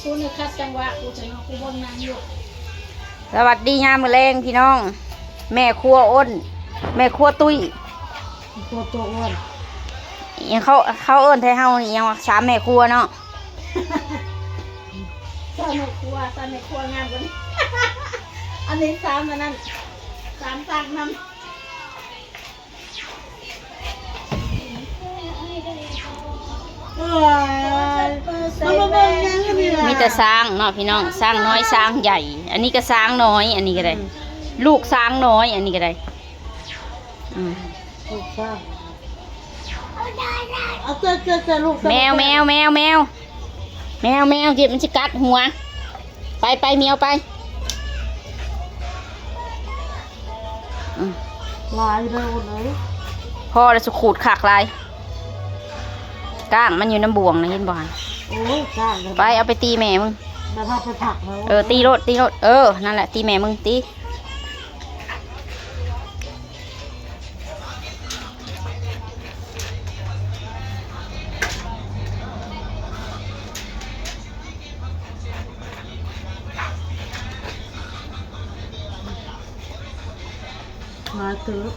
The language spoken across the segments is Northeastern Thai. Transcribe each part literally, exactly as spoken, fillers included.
กูนี่คัดจังหวะกูจะนอนกูเบิ่งนางอยู่ สวัสดียามมื้อแลงพี่น้อง แม่ครัวอ้น แม่ครัวตุ้ย ตัวตัวอ้วน อิหยังเขา เขาเอิ้นไทยเฮานี่อิหยังวะ สามแม่ครัวเนาะ สามแม่ครัว สามแม่ครัวงามกว่านี้ อันนี้สามอันนั้นสามสร้างนำ เอ้ย มันมาเบิ่งหยังกันนี่ล่ะ มีแต่ช้างเนาะพี่น้อง ช้างน้อยช้างใหญ่ อันนี้ก็ช้างน้อย อันนี้ก็ได้ อืม ลูกช้างน้อย อันนี้ก็ได้ อืม ลูกช้าง เอาเจ้า เจ้า เจ้า ลูกช้าง แมว แมว แมว แมว แมว แมว เดี๋ยวมันจะกัดหัว ไป ไป เหมียว ไป อืม หลายเลย โอ้ย พอแล้ว สุขูดคักหลาย ก้างมันอยู่น้ำบ่วงนะ เห็นบ่หั่น โอ้ย ก้างเลย ไป เอาไปตีแม่มึง แล้วพาไปผักแล้ว เออ ตีโลด ตีโลด เออ นั่นแหละ ตีแม่มึง ตี มาเถอะ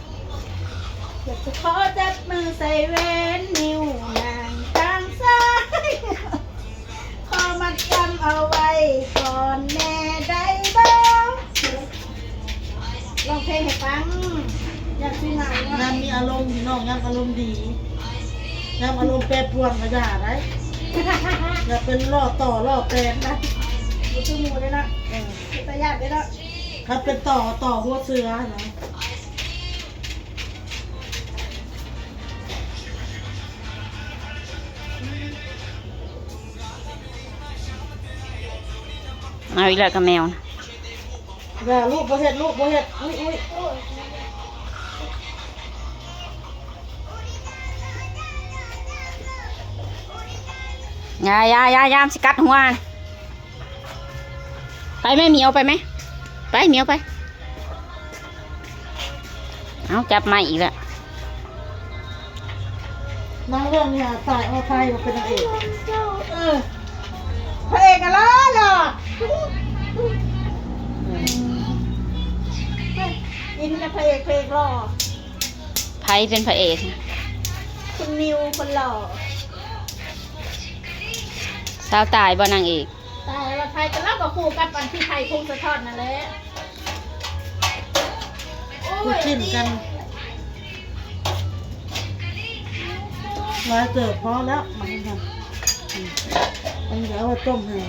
อยากจะขอจับมือใส่แหวนนิ้วนางข้างซ้าย ขอมัดจำเอาไว้ก่อนแน่ได้บ่ ร้องเพลงให้ฟัง อยากสิเหงา ยามมีอารมณ์พี่น้อง ยามอารมณ์ดี ยามอารมณ์แปรปรวนก็อย่าได้ อย่าเป็นล่อต่อล่อแตนนะ บ่คือหมู่เด้อเนาะ เออ เป็นตาย้านเด้อเนาะ ถ้าเป็นต่อ ต่อหัวเสือนะ เอาอีกแล้วกับแมวนะ อย่าลูก บ่เฮ็ด ลูก บ่เฮ็ด อุ๊ย อุ๊ย อย่า อย่า อย่า อย่า สิกัดหัว ไปแม่เหมียว ไปไหม ไปเหมียว ไป เอาจับไม้อีกแล้ว นางเรื่องเนี่ย ตายเอาไทยมาเป็นนางเอก เออ พระเอกอะหล่อหล่อ อินกับพระเอก พระเอกหล่อ ไผเป็นพระเอก คุณนิวคนหล่อ สาวตายบ่นางเอก ตายแล้ว ไผก็เล่ากับคู่กับอันที่ไผพงศธรนั่นแหละ คู่จิ้นกัน หลายเติบพอแล้ว มันค่ะ อืม มันเดี๋ยวเอาไว้ต้มให้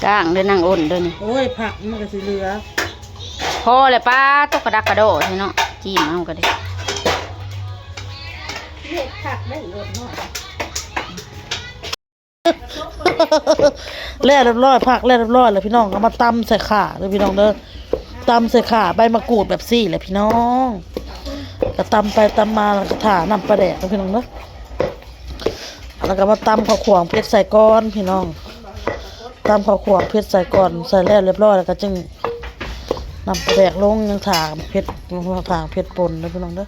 ก้างเด้อนางอ้นเด้อนี่ โอ้ย ผักมันก็สิเหลือ พอแล้วป้า ตกกระดักกระโดดเนาะ จิ้มเอาก็ได้ เห็ดผักได้อีกหน่อย แล้วเรียบร้อย ผักแล้วเรียบร้อยแล้วพี่น้อง เอามาตำใส่ข่าเด้อพี่น้องเด้อ ตำใส่ข่าใบมะกรูดแบบซี่แหละพี่น้อง ก็ตำไปตำมาแล้วก็ถ่าน้ำปลาแดกเด้อพี่น้องเด้อ แล้วก็มาตำข้าวขั่วเผ็ดใส่ก่อนพี่น้อง ตำข้าวขั่วเผ็ดใส่ก่อน ใส่แล้วเรียบร้อยแล้วก็จึงน้ำปลาแดกลง ยังถ่าเผ็ด ถ่าเผ็ดป่นเด้อพี่น้องเด้อ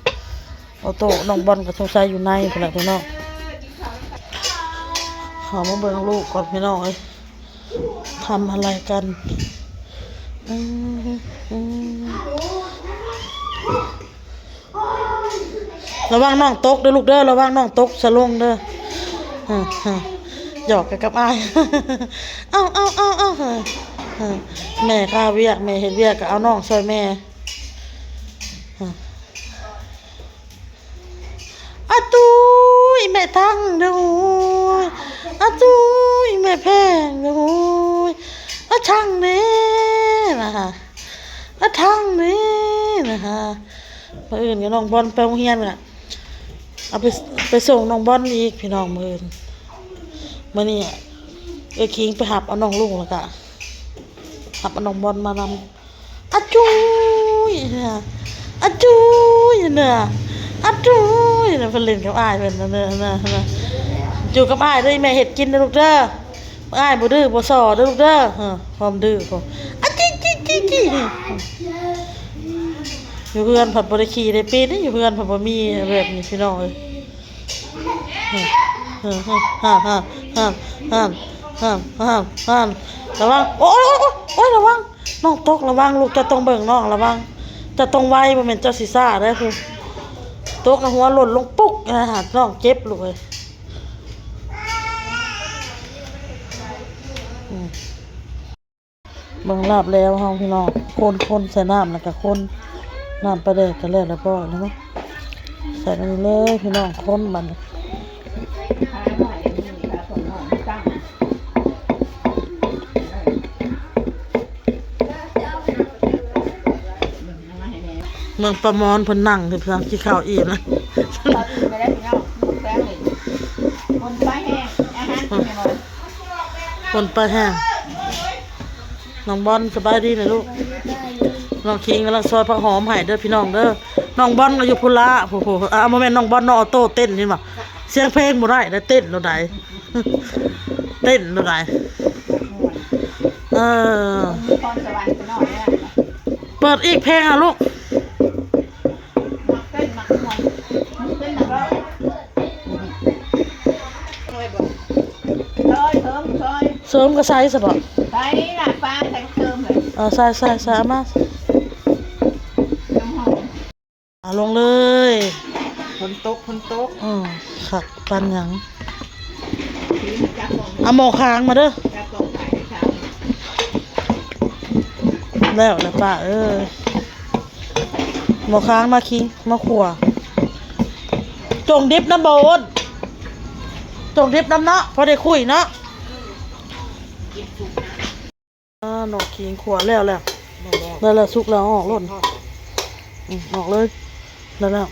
ออโต้น้องบอลก็สงสัยอยู่ในพุ่นแหละพี่น้อง ขอมาเบิ่งลูกก่อนพี่น้องเอ้ย ทำอะไรกัน อืม อืม ระวังน้องตกเด้อลูกเด้อ ระวังน้องตกสะลงเด้อ ฮะ ฮะ หยอกกันกับอ้าย เอ้า เอ้า เอ้า เอ้า ฮะ ฮะ แม่คาเวียก แม่เฮ็ดเวียกก็เอาน้องช่วยแม่ ฮะ อะตุ้ยแม่ทั้งเด้อ โอ้ย อะตุ้ยแม่แพงเด้อ โอ้ย อะทั้งเด้นะคะ อะทั้งเด้นะคะ มื้ออื่นก็น้องบอลไปโรงเรียนอะ เอาไป ไปส่งน้องบอลอีกพี่น้อง มื้ออื่น มื้อนี้เอ้ยคิงไปหับเอาน้องลุงแล้วก็หับเอาน้องบอลมานำ อะจุยเนี่ย อะจุยเนี่ย อะจุยเนี่ย เพิ่นเล่นกับอ้ายเพิ่นนะ เนี่ย เนี่ย เนี่ย อยู่กับอ้ายเด้อ แม่เฮ็ดกินนะลูกเด้อ อ้ายบ่ดื้อบ่ส่อเด้อลูกเด้อ เออ ความดื้อพอ อะจิจิจิจิ อยู่เฮือนผัดบ่ได้ขี่ได้ปีน อยู่เฮือนผัดบ่มีแบบนี้พี่น้องเอ้ย ฮ่าฮ่าฮ่าฮ่าฮ่า ห้ามห้ามห้าม ระวัง โอ้ยโอ้ยโอ้ยโอ้ย ระวัง น้องตก ระวังลูก เจ้าต้องเบิ่งน้อง ระวัง เจ้าต้องไว บ่แม่นเจ้าสิซ่าเด้อ คือ ตกนะ หัวหล่นลงปุ๊กนะฮะ น้องเจ็บลูกเอ้ย อืม เบิ่งลาบแล้วเฮาพี่น้อง คนคนใส่น้ำแล้วก็คน น้ำปลาแดกก็แล้วเรียบร้อยแล้วเนาะ ใส่ลงเลยพี่น้อง คนบัดนี้ เมืองประมอนเพิ่นนั่งอยู่เพิ่นกินข้าวอิ่มแล้ว ข้าวอิ่มไปแล้วพี่น้อง แซงเลย คนไปแห้ง อาหารกินหน่อย คนไปแห้ง น้องบอลสบายดีนะลูก น้องคิงกำลังซอยผักหอมให้เด้อพี่น้องเด้อ น้องบอลก็อยู่พุ้นละ โอ้โห อ่ะ บ่แม่นน้องบอล น้องออโต้เต้นนี่หว่า เสียงเพลงบ่ได้นะ เต้นโลดใด เต้นโลดใด เออ มีพรสวรรค์ไปหน่อยนะ เปิดอีกเพลงอ่ะลูก มักเต้นมักม่วน มันเป็นนักร้อง ซอยบ่ ซอยเสริมซอย เสริมก็ใส่ซะบ่ ใส่ละปลาใส่เสริมเลย เออ ใส่ ใส่ ใส่ เอามา น้ำหอม อ่ะ ลงเลย ฝนตก ฝนตก อืม คักปานหยัง เอาหม้อค้างมาเด้อ แล้วแหละป้าเอ้ย หม้อค้างมาคิง มาขั่ว จงดิบน้ำบ่อน จงดิบน้ำเนาะ พอได้คุยเนาะ อ่า น้องคิงขั่วแล้วแล้ว ได้แล้ว สุกแล้ว เอาออกโลด อืม ออกเลย ได้แล้ว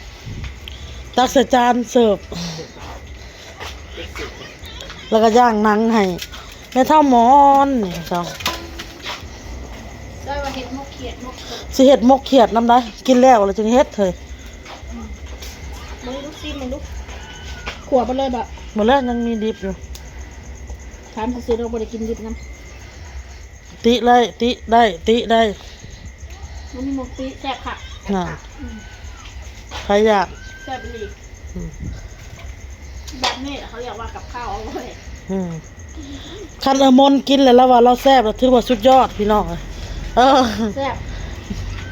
ตักใส่จานเสิร์ฟ แล้วก็ย่างหนังให้ แม่เฒ่ามอนนี่เจ้า ได้ว่าเฮ็ดหมกเขียด หมกเขียด สิเฮ็ดหมกเขียดนำได้ กินแล้วแล้วจึงเฮ็ดเฮ้ย มาลูก ซิมมาลูก ขั่วไปเลยบ่ หมดแล้ว ยังมีดิบอยู่ ถามซื่อๆ เราบ่ได้กินดิบนำ ติได้ ติได้ ติได้ มันมีหมกติแซ่บคัก น่ะ อืม ใครอยาก แซ่บอีหลี อืม แบบนี้เขาเรียกว่ากับข้าวอร่อย อืม คันเออมนกินแล้ว แล้วว่าเราแซ่บ แล้วถือว่าสุดยอดพี่น้อง เออ แซ่บ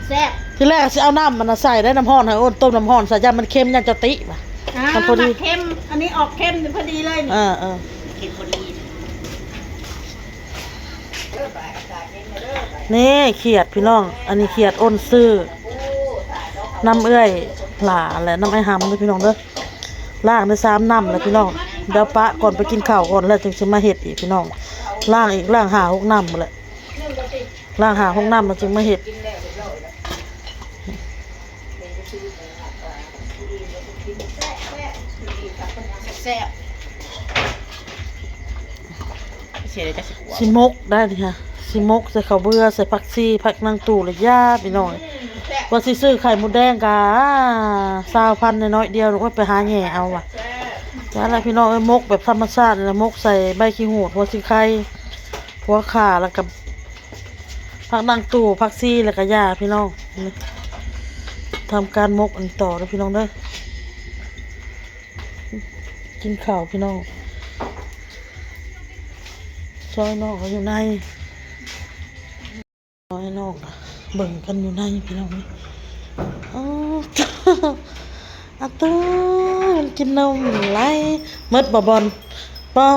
แซ่บ ทีแรกสิเอาน้ำมันน่ะใส่ได้ น้ำร้อน ให้อ้นต้มน้ำร้อนใส่ ย่านมันเค็ม ย่านเจ้าติว่ะ อ่า มันพอดี มันเค็ม อันนี้ออกเค็มพอดีเลยนี่ เออ เออ เค็มพอดี นี่เขียดพี่น้อง อันนี้เขียดอ้นซื้อ น้ำเอื้อยหล่าและน้ำไอ้หำเด้อพี่น้องเด้อ ล้างได้สามน้ำแล้วพี่น้อง เดี๋ยวปะก่อนไปกินข้าวก่อนแล้วจึงสิมาเฮ็ดอีกพี่น้อง ล้างอีก ล้างห้าหกน้ำหมดแหละ ล้างห้าหกน้ำแล้วจึงมาเฮ็ด แซ่บ เสียเลยจ้ะ สิหมกได้เลยค่ะ สิหมกใส่ข้าวเบื่อ ใส่ผักชี ผักนางตู่ และย่าพี่น้อง อืม แซ่บ ว่าสิซื้อไข่มดแดงกะ ซาวพันน้อยๆเดียว โอ้ย ไปหาแหย่เอาว่ะ แซ่บ นั่นแหละพี่น้องเอ้ย หมกแบบธรรมชาตินี่แหละ หมกใส่ใบขี้หูด หัวสิงไค หัวข่า แล้วก็ผักนางตู่ ผักชี แล้วก็ย่าพี่น้อง นี่ ทำการหมกอันต่อนะพี่น้องเด้อ กินข้าวพี่น้อง ซอยน้องก็อยู่ใน ซอยน้องก็เบิ่งกันอยู่ในพี่น้อง อ๋อ อาเตอร์มันกินนมไหล หมดบ่บอล ปอ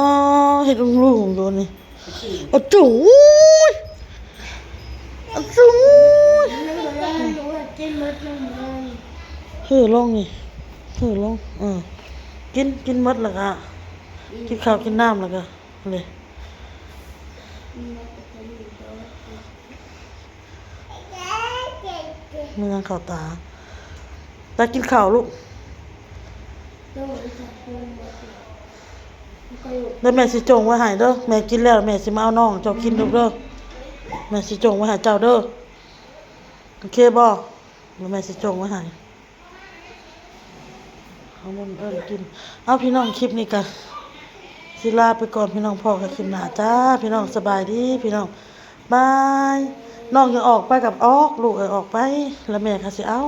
เฮ็ดลุงๆอยู่นี่ อะจุ้ย อะจุ้ย หือลงนี่ หือลง เออ กิน กินหมดแล้วก็ กินข้าวกินน้ำแล้วก็ เลย มันยังเข้าตา ตากินข้าวลูก แล้วแม่สิจงไว้ให้เด้อ แม่กินแล้วแม่สิมาเอาน้องเจ้ากินลูกเด้อ แม่สิจงไว้ให้เจ้าเด้อ โอเคบ่ แล้วแม่สิจงไว้ให้ เอามันเอิ้นกิน เอาพี่น้อง คลิปนี้ก็สิลาไปก่อนพี่น้อง พ้อกันคลิปหน้าจ้า พี่น้องสบายดีพี่น้อง บาย น้องยังออกไปกับออก ลูกเอ้ยออกไป แล้วแม่ก็สิเอา